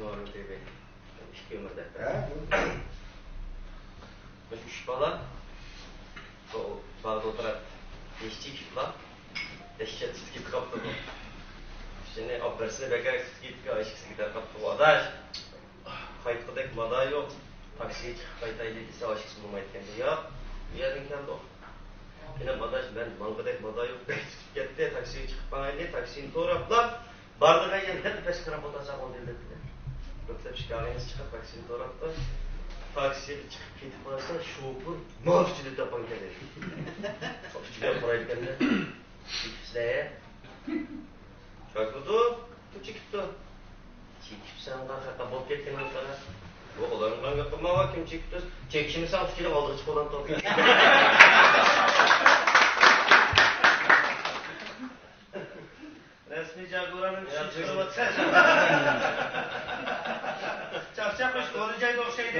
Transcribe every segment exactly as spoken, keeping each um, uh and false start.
ئىككى ئۆمۈردە. ھە؟ مۇشۇ ئۈچ بالا، شۇ باغدا ئولتۇرۇپ، يېشىچە ئىككى بالا، دەھشەت سۈتكە كېتىپ قاپتۇ بۇ. شۇنى ئاپىرىسىنى بەكرەك سۈتكە كېتىپ، ئىككىسى كېتىپ قاپتۇ. ئاداش، قايتقۇدەك مادا يوق. تاكسىغا چىقىپ قايتايلى دېسە، ئاشىكىسى بولمايدىكەن. ياق، بۇ يەردىن كەلدۇق. ئىنىم، ئاداش، مەن ماڭغۇدەك مادا يوق. بەك سۈتۈپ كەتتى. تاكسىغا چىقىپ ماڭايلى. تاكسىنى توراپلا بارىدىغان يەرلەردە پەشقىرە بولسا چاغ ئون دېدى. بىر تەپشىك ئاغىنىسى چىقىپ تاكسىنى توراپتۇ. تاكسىغا چىقىپ كېتىپ بارسا، شوپۇر ماۋۇ ئىچىدە تاپقان كەلدى. ئىچىگە قارايدىكەندە، چېكىپسىلەر. چاكىدۇ، كىم چېكىپتۇ؟ چېكىپسەن، قاقا بولۇپ كەتكىنىڭ قارا. يوق، ئۇلارنىڭ گېپى ماۋۇ، كىم چېكىپتۇ؟ چېكىشمىسەڭ، تىكىلىپ ئالدىغا چىقىۋالامتۇ. رەسمىي جاگۇرانىڭ چۈشىنى چىقىرىۋاتىسەن. چاقچاق قىلىش دولىجايغا ئوخشايدۇ.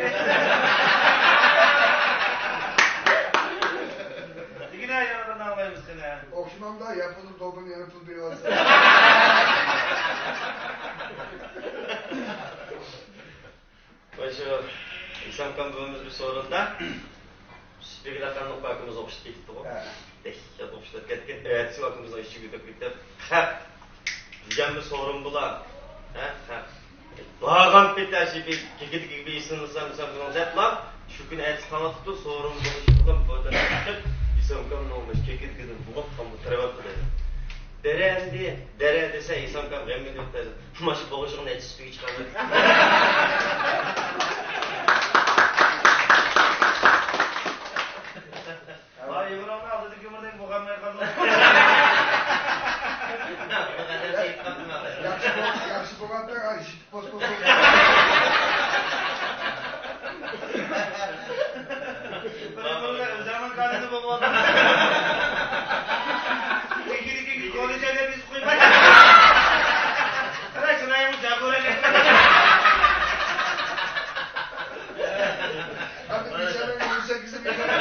دېگىنە يەنە بىرنى ئاڭلايمىز قېنى. ئوخشىمامدا، ياپوننىڭ دوبىنى يەنە پۇل بېرىۋاتىسەن. مانا شۇ ھېسامكام بۈۋىمىز بىر سورۇندا، سۈپۈرگىلەر قانداق ئاكىمىز ئوخشىتىپ كېتىپتىغۇ. ھە. دەھشەت ئوخشىتىپ كەتكەن. ئەتىسى ئاكىمىزنىڭ ئىشىكىگە كىرىپ كېتىپ، خەق دېگەنمۇ سورۇن بۇلار. ھە، خەق. بارغان پېتى ئاشۇ بىر كېكىدىكىگە بىر ئېسىلمىسام، ھېسامكامنىڭ دەپلا، شۇ كۈنى ئەتىسى تاڭ ئاتتى، سورۇن بولۇشى بىلەن بۇ يەردىن چىقىپ، ھېسامكامنىڭ مۇشۇ كېكىدىكىدىن بوغۇپ قان بۇ تېرىۋەتتى دەيدۇ. دەرە ئەمدى، دەرە دېسە، ھېسامكام غەمگە كېتىپ دەيدۇ. ماشۇ بوغۇشۇڭنى ئېچىش سۈيى چىقارمايدۇ. ۋاي، يۇمرۇقنىڭ ئالدىدىكى يۇمرۇقنى بوغالماي قالدىم. ياخشى بول-، ياخشى بولغاندا، ئاي، يىتىپ بوس بوس بولدى. بىر يۇمرۇقنى ئۆزۈڭنىڭ كالىنى بوغۇۋالدىڭ. كېكىدىكى كولىجەيلەر قويماي. قارا، چىرايىڭ جاگۇر ئەكەن. ئەمدى بىچارىنى يۈرسەك بىزنى بىچارە.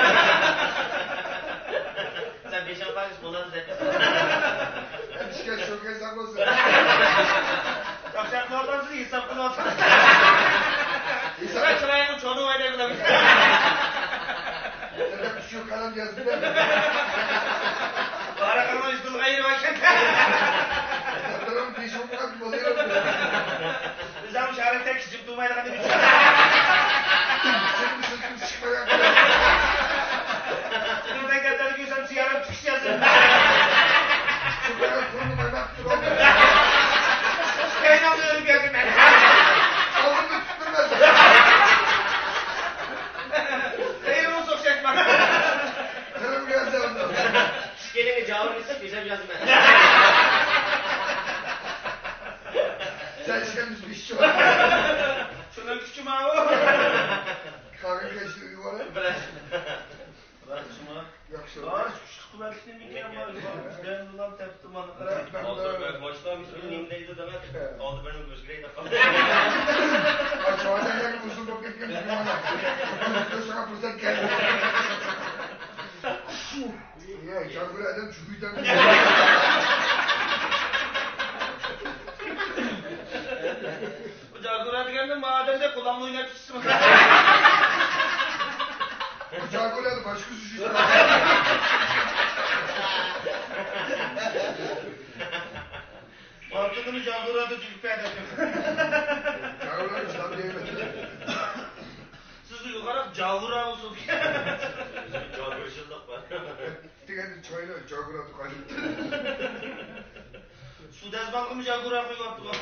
سەن بېشىڭ پاكىز بولىدۇ دەپ. ئەمدى ئىشكەن شۇ كەلسەڭ بولسۇن. ياخشى قىلىۋاتامسىز، ھېساب قىلىۋاتامسىز. ھېساب. قارا، چىرايىڭ چوڭىۋاي دەپ. سەن شۇ قەلەم يازدى دە. بارا قىلماي، يۈز تىلغا ئېلىۋەتكەن. بىزنىڭ شارىتەك جىم تۇرمايدىغان دېمەكچى. شۇنىڭ دەپ گەپلەرنى كۆرسەم، سىيارەم چىقىش يازدىم. كەينىڭدە ئۆلۈپ يازدىم مەن. ئالدىمدا تۇتتۇرماس. خەير بولسۇن، ئوخشاشما. قىرىم يازدىم. ئىككىلىنى جاۋابىنى سىز بىزەم يازىمەن. سەن ئىشەنمىش بىشچۇ. شۇنىڭ كۈچى ماۋۇ. قاغا كەشتە ئۆيى بار. بىلەن. راستمۇ؟ ياخشى. راست كۈچلۈك قۇۋۋەتلىكمىكەن بۇ؟ بىلەن بۇلام تەپتىم مانا قارا. ئالدى بىر ماشىنا نېمە دەيدۇ دەڭە؟ ئالدى بىرنى ئۆزگىرەي دەپ قالدى. ئاچ ئادەملەرگە ئۇزۇن بولۇپ كەتكەن. شۇڭا پۇرسەت كەلدى. يا، جاگۇر ئادەم چۈگۈيدەم. بۇ جاگۇر دېگەندە ما ئادەمدەك قۇلامنى ئويناپ كېتىشسىمۇ؟ بۇ جاگۇر باشقا سۈزۈش. ئارقىدىن جاگۇر دېگۈپە دەپ. جاگۇر ئىسلام دېيىلمەيدۇ. سىز يوقىراق جاگۇر بولسۇن. جاگۇر شۇنداق بار. دېگەندە چاينى جاگۇراتقا قايتىپ. سۇ دەزمالغىمۇ جاگۇرا قۇيۇۋاپتىغۇ.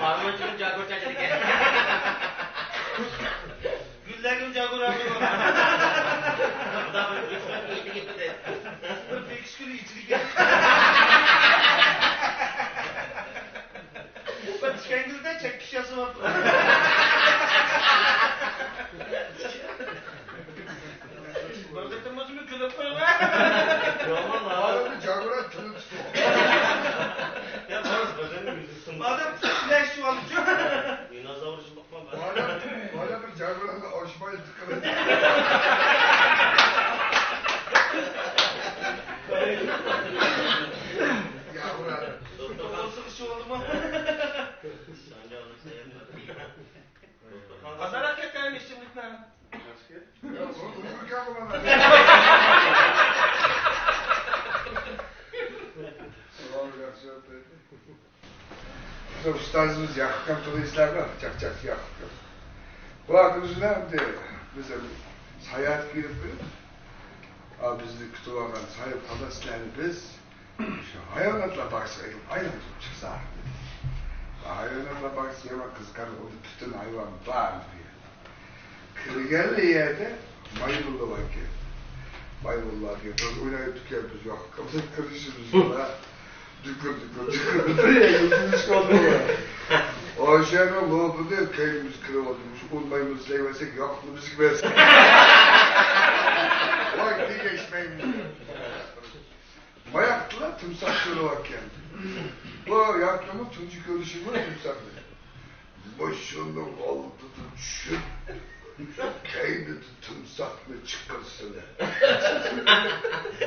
بارمىچىدىن جاگۇر چاچىدىكەن. گۈللەرگىمۇ جاگۇرا قۇيۇۋاپتىغۇ. بىر تېكىس گۈلى ئېچىلگەن. بىر تىكەنگىزدە چەككىش ياسىۋاپتۇ. بىر قېتىم بولسىمۇ كۈلۈپ قويغان. يامان ئادەمنى جاگۇرا تىلى تۇتۇپ. يا، بىز بەدەننى يۈزى سىنىپ. ئادەم كۈلەشتى ۋاقىتچۇ. دىنوزاۋر جىللىقما بار. ئادەم، ئادەم بىر جاگۇرانغا ئاشمايلى تىقىلىپ. يا، ئۇرار. دوختۇر قورسىقى شۇ بولدىمۇ؟ ئۇستازىمىز ياقۇپكەم تونۇيسىلەرمۇ؟ چاقچاقچى ياقۇپكەم. بۇ ئاكىمىز بىلەن ئەمدى بىز ساياھەتكە كىرىپ كىرىپ، ئا، بىزنى كۈتۈۋالغان ساھىبخانىسىلەرنى بىز شۇ ھايۋاناتلار باغچىسىغا ئېلىپ ئايلاندۇرۇپ چىقساق دېدى. ھايۋاناتلار باغچىسى يامان قىزىقارلىق، ئۇندا پۈتۈن ھايۋان بار دېدى. كىرگەنلا يەردە مايمۇنلار باركەن. مايمۇنلار دېگەن بىز ئوينايدىكەن، بىز ياققا قىلىشىمىز بىلەن دۈكۈر، دۈكۈر، دۈكۈر، دۈكۈر، يەرگە ئۇزىلىشىپ ئالدى. ئاشەنىڭ لوپىدى كەينىمىزگە كىرىۋالدى. مۇشۇ ئون مايمۇن سىلەيۋەرسەك، ياقنى بىزگە بەرسە. ۋاي، تېگەشمەيمىز. ماياقتىلا تىمساھ كۆرۈۋاتكەن. بۇ ياقنىمۇ تۇنجى كۆرۈشىمۇ تىمساھنى. مۇشۇنىڭ ئالدىدا چۈشۈپ، كەينىدە تىمساھنى چىقىرسىلە.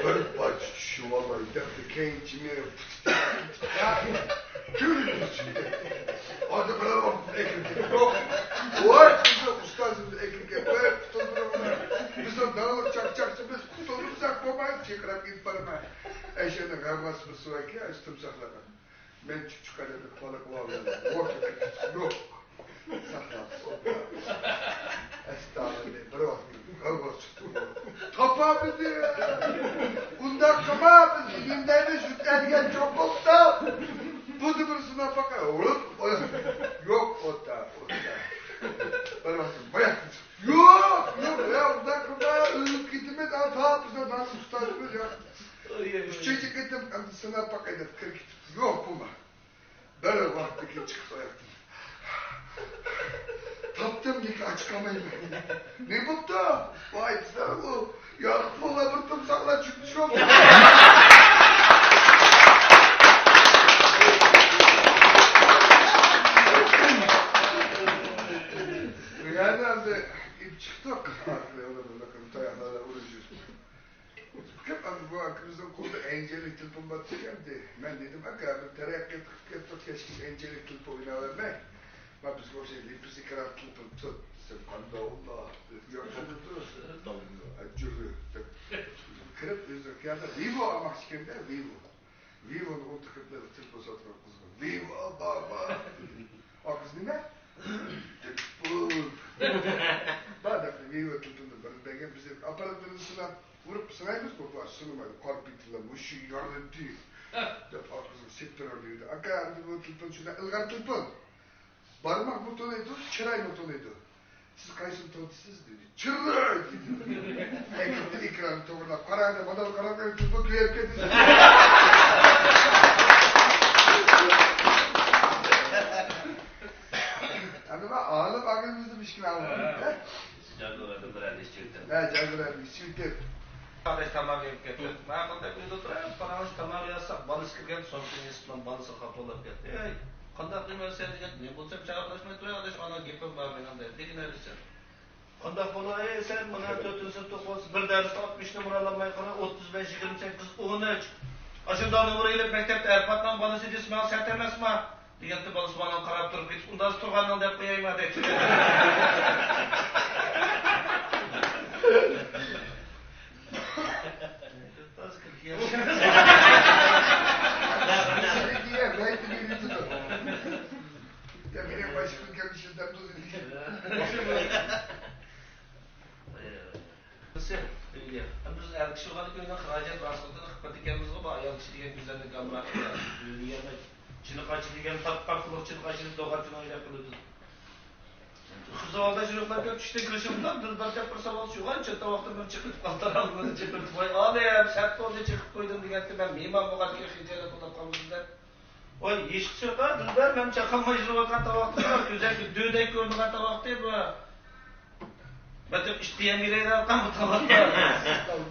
بىر پارچە چۈشۈۋالاي دەپلا كەينىچە مېڭىپ، كۆرۈنمىسۇن دەپ. ئادەم بىلەن ئوقۇپ ئەكىرگەن يوق. ۋاي، بىزنىڭ ئۇستازىمىز ئەكىرگەن. ۋاي، قۇتۇلدۇرۇڭلار. بىزنىڭ داڭلىق چاقچاقچىمىز قۇتۇلدۇرساق بولماي، چىقىرىپ ئېلىپ بارماي. ئەشەنى غەمغاس بىر سۇ ئەكە، ئەش تىمساھلارغا. مەن چۈچۈك ئادەمنى خالا قىلىۋالمايمەن. ۋاقىت يوق. ساقلاپ ئولتۇر. ئەستاغپىرۇللا، بىر ۋاقىت غەلۋەر چىقتى. تاپامىدى. ئۇنداق قىلما، بىز ئىگىلدەيمىز، يۈتەلگەن چوڭ بولسا. بۇ دە بىر سىناپ باقاي. ھۇپ، ئويان. يوق، ئوتا، ئوتا. بىر ۋاقىت باياق. يوق، يوق، يا، ئۇنداق قىلما، ئۆلۈپ كېتىمىز، ئا، تا بىزنىڭ نان ئۇستازىمىز يوق. ئۈچىنچى قېتىم ئەمدى سىناپ باقاي دەپ كىرىپ كېتىپتۇ. يوق، بولما. بىر ۋاقىتتىن كېيىن چىقىپ ئاياقتىن. تاپتىم، لېكىن ئاچىقالمايمەن. نېمە بوپتۇ؟ ۋاي، سىلەر ئۇ ياقۇپ مولا بىر تۇمساقلار چۈشۈپ. يەنە ئەمدى ئېلىپ چىقتۇق. تاياقلار ئۇرۇشۇپ. كۆپ ئەمدى بۇ ئاكىمىزنىڭ قولىدا ئەنجىرلىك تېلېفون بار ئىكەن. مەن دېدىم، ئاكا، بىر تەرەققىي قىلىپ كەتتۇق، كەچكىچە ئەنجىرلىك تېلېفون ئويناۋەرمەي. ما بىزگە ئوخشاش لىپىسى كىرار تېلېفون تۇت دېسەم، قانداق ئاللا؟ ياخشىمۇ تۇر؟ ئەجىر دەپ كىرىپ، ئۆزى يەنە ۋىۋو ئالماقچى ئىكەندە، ۋىۋو. ۋىۋونى ئولتۇرۇپ كەتمەيدۇ، تېلېفون ساتىدىغان قىزغا. ۋىۋو بابا. ئا قىز نېمە؟ تېلېفون. بار دەپ ۋىۋو تېلېفوننى بىرنى بەرگەن، بىز ئاپپاراتلىرىنى سىناپ، ئۇرۇپ سىنايمىزغۇ، بۇ سىنىمايدۇ، قارا پېتىلار مۇشۇ يارىدى. دەپ ئا قىزغا سېتىپ بېرىڭ دېدى. ئاكا، ئەمدى بۇ تېلېفون شۇنداق ئىلغار تېلېفون. بارماقمۇ تونۇيدۇ، چىرايمۇ تونۇيدۇ. سىز قايسىنى تونۇيسىز؟ دېدى. چىراي! دېدى. ئەكىردى ئېكراننى توغرىلاپ. قاراڭ دەپ، مانا قاراپ، تېلېفون كۆيۈپ كەتتى. ئەمدى مانا ئالىم ئاكىمىزنى مىشكىن ئالغان. جاگۇاردىن بىرەرنى ئىچىۋېتىڭ. ھە، جاگۇاردىن ئىچىۋېتىپ. ئاداش تاماق يەپ كەتتى. ماقۇل دەپ ئۆيدە ئولتۇرايلى، پاراڭلىشىپ تاماق يەۋاتساق، بالىسى كىرگەن، سومكىنى يېسىپلا بالىسىغا خاپا بولۇپ كەتتى. ئەي، قانداق دېمەيسەن دېگەن، نېمە بولسام چاقىرىشماي تۇراي، ئاداش، ئانا گېپىم بار مېنىڭ دەپ. دېگىنە دېسەم. قانداق بولاي، سەن مانا تۆتىنچى سىنىپتا ئوقۇۋاتىسەن، بىر دەرستە ئاتمىش نومۇر ئالالماي قاراڭ، ئوتتۇز بەش، يىگىرمە سەككىز، ئون ئۈچ. ئاشۇنداق نومۇر ئېلىپ مەكتەپتە ئەرپاتنىڭ بالىسى دېسە ماڭا سەت ئەمەسما؟ دېگەنتى بالىسى ماڭا قاراپ تۇرۇپ كېتىپ، ئۇنداق تۇرغاننىڭ دەپ قويايما دەيتتى. بىز ئەر كىشى بولغاندىكىن ئۆينىڭ خىراجەت راسخوتىنى قىلىپ قېتىكەنمىزغۇ، بۇ ئايال كىشى دېگەن گۈزەللىك ئامراق دېگەن. چىنە قاچا دېگەن تارتقان پۇللۇق چىنە قاچىنى دوغاچىنى ئويناپ قىلىدۇ. خىزىۋالدا شۇرۇقلارغا چۈشتىن كىرىشىمدە دىلبەر دەپ بىر ساۋال سورايدۇ، چاتتا ۋاقتىدا بىر چېقىپ قالتۇرالمىدى، چېقىرتىپ قوي. ئالىيەم، سەت بولدى، چېقىپ قويدۇم دېگەنتى، مەن مېھمان بولغاندىكىن خىجالەت بولۇپ قالمىدىم دەپ. ۋاي، ھېچقىسى يوق-ھە، دىلبەر، مەن چاقالماي يۈرۈۋاتقان تاۋاقتا، كۆزەككە دۆدەك كۆرۈنگەن تاۋاقتا بۇ. بەتەم ئىت دېگەن بىرەيلەن قان بۇ تاۋاقتا.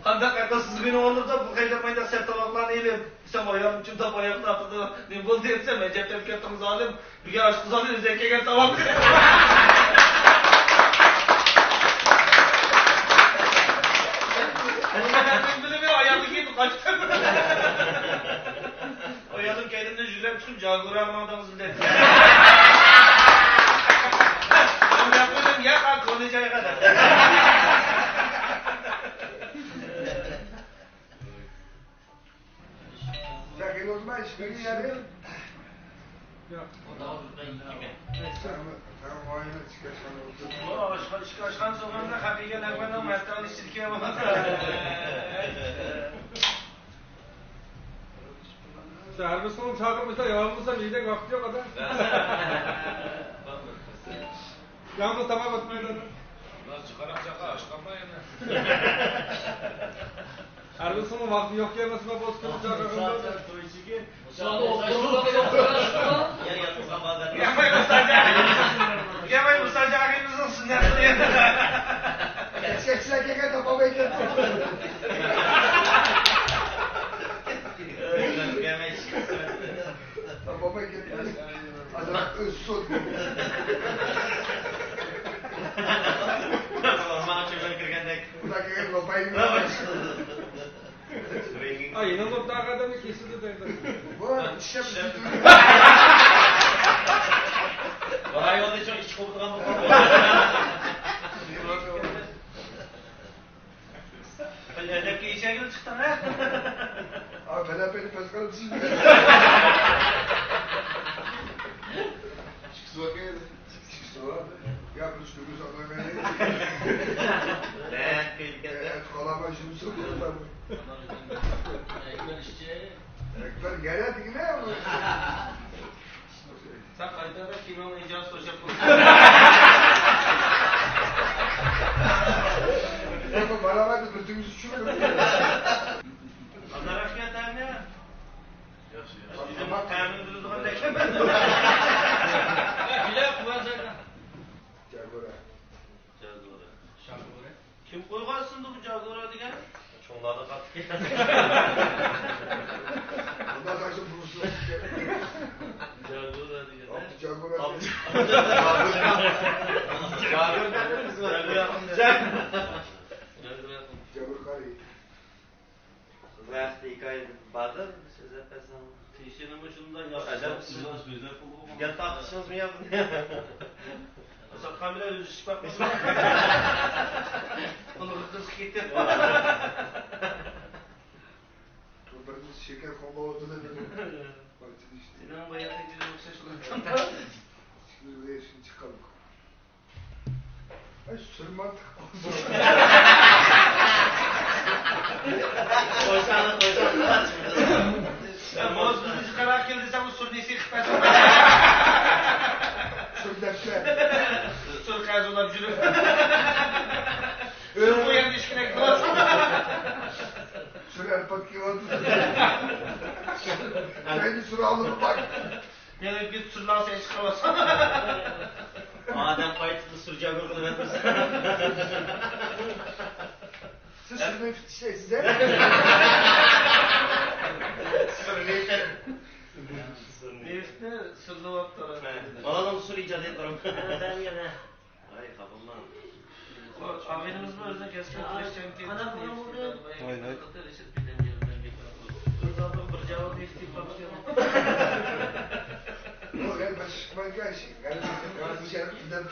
قانداق ئەقىلسىز گۇناھ بولۇپتۇ، بۇ قەيدەپ مايدا سەت تاۋاقلارنى ئېلىپ. دېسەم، ئايالىم چىمداپ ئاياغنى ئاتىدۇ. نېمە بولدى دېسەم، ئەجەب دەپ كەتتىڭىز ئالىم. بۈگۈن ئاشقازاندا ئۆزەك كەلگەن تاۋاق. بۇنى مەن بىلىمەن، ئاياغنى كىيىپ قاچتىم. ئايالىم كەينىمدىن يۈگۈرۈپ چىقىپ، جاگۇرغا ماڭدىڭىزمۇ دەيدۇ. مەن دەپ قويدۇم، ياق، كونا جايغا دەپ. سەكىن ئولتۇرما، ئىشىكنى يەردە. ئىشكى ئاچقان سوغۇندا خەپىگە نەگمەننىڭ مەتتەڭنى ئىچىدىكى بولىدۇ. ھەربىسىنىڭ چاقىرمىسا يالغۇزسام يېيدەك ۋاقىت يوق ئادا. يالغۇز تاماق ئاتمايدۇ. ھەربىسىنىڭ ۋاقتى يوق ئەمەسمۇ بولسا چاقىرغان. يا، يا، مۇساجاغىمىزنىڭ سۈننەتلىرى. كەچكە كىشىلەر كەلگەندە باباي كەتتى. باباي كەتتى. ئازراق ئۆسسۇن. ماڭا چۆمۈلۈپ كىرگەندەك. ئۇلار كەلگەن باباي. ئاي، يېنىڭدا ئوتتۇرا ئادەمنى كېسىدۇ دەيدۇ. بۇ ئىشلەپ رايوندا چوڭ ئىچ قوپىدىغان بولغان. پەلەپەينى ئەدەپكە يېتەرگىلا چىقتىڭ، ھە؟ ئا، پەلەپەينى پەس قىلىپ چۈشۈردۈم. ئىككىسى بار ئىكەن. ئىككىسى بار. يا، بىر ئۈستىگە ساقلايمەن. ئەكبەر يەنە دېگىنە. سەن قايتاردا كىنونىڭ ئىجازىتى سوراپ قويساڭ. بۇ باراۋەردە بىر تۈگۈز چۈشۈرۈپ. ئانا رەھمەت ئەمە. ياخشى، ياخشى. تەمىنى بىلىدىغاندەك ئەمەس. بىلە قۇۋۋەت زاكا. جاگورا. جاگورا. شاگورا. كىم قويغان ئىسىمدۇ بۇ جاگورا دېگەن؟ چوڭلاردا قاتتىق. بۇنداق قارىسا بۇرۇسلۇق. جاگورا دېگەن. ئابدۇ جاگورا. ئابدۇ جاگورا. جاگورا. جاگورا. جاگورا قارى. قىزغا ھەقتە ھېكايە باردا، سۆزلەپ بەرسەڭ. تىيىشىنىمۇ شۇنداق ياخشى. ئەجەب، سىز سۆزلەپ بولدىغۇ. گەپ تارتىشىڭىزمۇ يا بۇنى؟ ساتقان بىلەن ئۆزى ئىچىپ باقمىسا. بۇنىڭغا قىزىقىپ كېتىپ. بۇ بىرىنچى شېكەر قوغلاۋاتىدۇ دېدى. سېنىڭ باياقى جىنىڭ ئوخشاش قىلىۋاتىدۇ. ئىچكىرى شۇنى چىققان. ئاي، سۈرمە. قويساڭلار، قويساڭلار. يا، موز بىزنى چىقىراق كېلدى دېسەڭ، سۈرنى سېقىپ بەرسەڭ. سۈر دەپسە. سۈر قەزۇلاپ يۈرۈپ. سۈر بۇ يەردە ئىشكىنەك قىلىۋاتىدۇ. سۈر ئەرپات كېلىۋاتىدۇ. سەن سۈر ئالدىغا باق. يەنە بىر سۈرلەڭ سەن چىقىرىۋاتساڭ. ئادەم قايتىپلا سۈر جابىر قىلىۋەتمىسە. سىز سۈرنى پۈتۈشلەيسىز، ھە؟ سۈر نېفىت. نېفىتنى سۈرلەۋاپتۇ. بالىنىڭ سۈر ئىجادىيەتلىرى. ھە، بەرگەن، ھە. ۋاي، خاپىمەن. ئاغىنىمىزمۇ ئۆزىنىڭ كەسپىي تىرىشچانلىقى. قانداق بولغان بولدى؟ ۋاي، ۋاي. بىر زادىغا بىر جاۋاب ئېيتىپ قاپتۇ. بۇ غەرب ئىشقا كەلگەن، غەرب، غەرب شەرق دەپ.